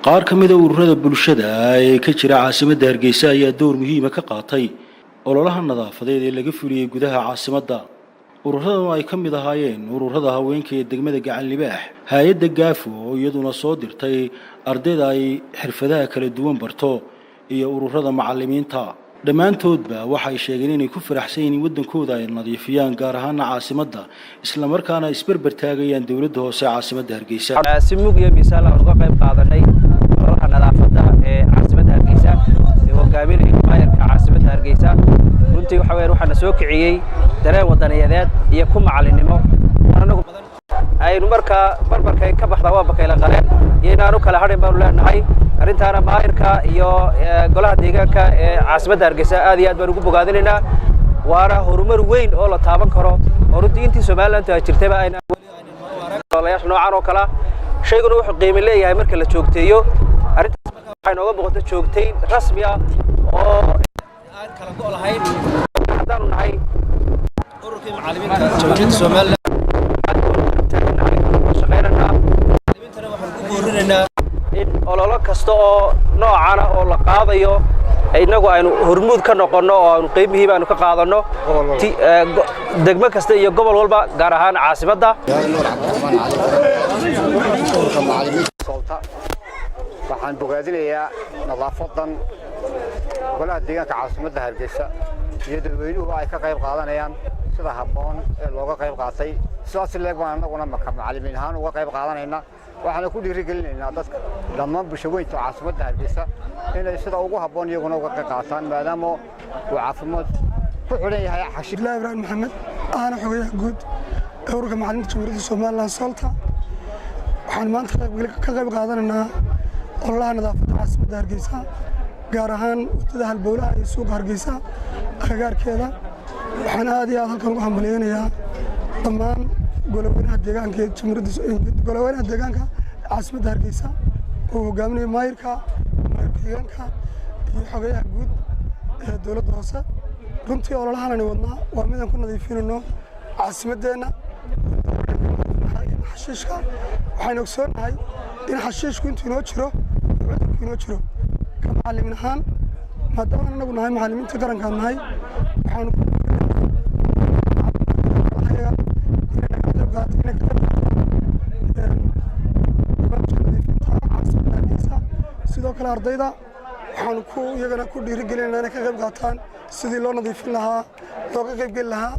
Qaar ka mida ururada bulshada ee ka jira caasimadda Hargeysa ayaa door muhiima ka qaatay ololaha nadaafadeed ee laga fuliyey gudaha caasimadda. Ururadan oo ay ka mid ahaayeen ururada haweenka ee degmada Gacan Libaax, hay-adda Gaafo oo iyaduna soo dirtay ardayda ay xirfadaha kala duwan barto, iyo ururada macallimiinta, dhammaantoodba waxay sheegeen inay ku faraxsan yihiin in waddankooda ay nadiifiyaan, gaar ahaana caasimadda, islamarkaana isberber taagayaan dowladda hoose caasimadda Hargeysa. Si mug iyo miisaan aan uga qayb qaadanay ololaha nadaafadda ee caasimadda Hargeysa ee hogaaminayo maayarka caasimadda Hargeysa. Runtii waxa weeyaan waxaana soo kiciyey dareen wadaniyadeed iyo ku macalinimo anagu badan aynu markaa barbarkay ka baxdaa waa bakayla qaleen iyo inaanu kala hadhin baanu leenahay. Arrintaana maayarka iyo golaha deegaanka ee caasimadda Hargeysa aad iyo aad baan ugu bogaadinaynaa, waana horumar weyn oo la taaban karo oo runtii intii Somaliland ay jirtayba ayna ololayaasha noocan oo kala. Shayguna wuxuu qiimo leeyahay marka la joogteeyo. Arrintaas markaa waxay nooga muuqata joogtayn rasmi ah oo aan kala go' lahayn haddaanu nahay ururkii macallimiinta Jamhuuriyadda Somaliland. Shaqaynaynaa. Macallimiintana waxaan ku boorinaynaa in ololo kasta oo noocana oo la qaadayo innagu aynu hormuud ka noqonno oo aynu qayb muhiim aynu ka qaadanno degmo kasta iyo gobol walba, gaar ahaan caasimadda. Nuur Cabdiraxmaan Cali, ururka macallimiinta SOLTA. Waxaan bogaadinayaa nadaafadan golaha deegaanka caasimadda Hargeysa iyo dadweynuhu ay ka qayb qaadanayaan. Sida habboon ee looga qayb qaatay, sidaas leeg baan annaguna macallimiin ahaan uga qayb qaadanayna. Waxaana ku dhiirigelinaynaa dadka dhammaan bulshaweynta caasimadda Hargeysa inay sida ugu habboon iyaguna uga qayb qaataan, maadaama uu caafimaad ku xidhan yahay xashi. Abdullahi Ibraahim Maxamed, ahna xogayaha guud ee ururka macallimiinta Jamhuuriyadda Somaliland SOLTA. Waxaan maanta ka qayb qaadanaynaa ololaha nadaafadda caasimadda Hargeysa, gaar ahaan waddada Halbowlaha iyo suuqa Hargeysa agagaarkeeda. Waxaan aad iyo aad halkan ugu hambalyeynayaa dhammaan goloweynaha deegaanka ee jamhuuriyadda, goloweynaha deegaanka ee caasimadda Hargeysa oo hogaaminayo maayirka, maayir ku-xigeenka iyo xogeyaha guud ee dowladda hoose. Runtii ololahan aynu wadnaa waa midaan ku nadiifinayno caasimaddeenna xashiishka. Waxaynu ogsoonnahay in xashiishku intuu inoo jiro cudurku inoo jiro. Ka macallimiin ahaan, maadaama anagu nahay macallimiintii qarankaan nahay, waxaanu ku inay naga qayb qaato, inay ka qayb qaataan barnaamijka nadiifinta caasimadda Hargeysa. Sidoo kale ardayda waxaanu ku iyagana ku dhiirigelinaynaa inay ka qayb qaataan sidii loo nadiifin lahaa, looga qayb geli lahaa.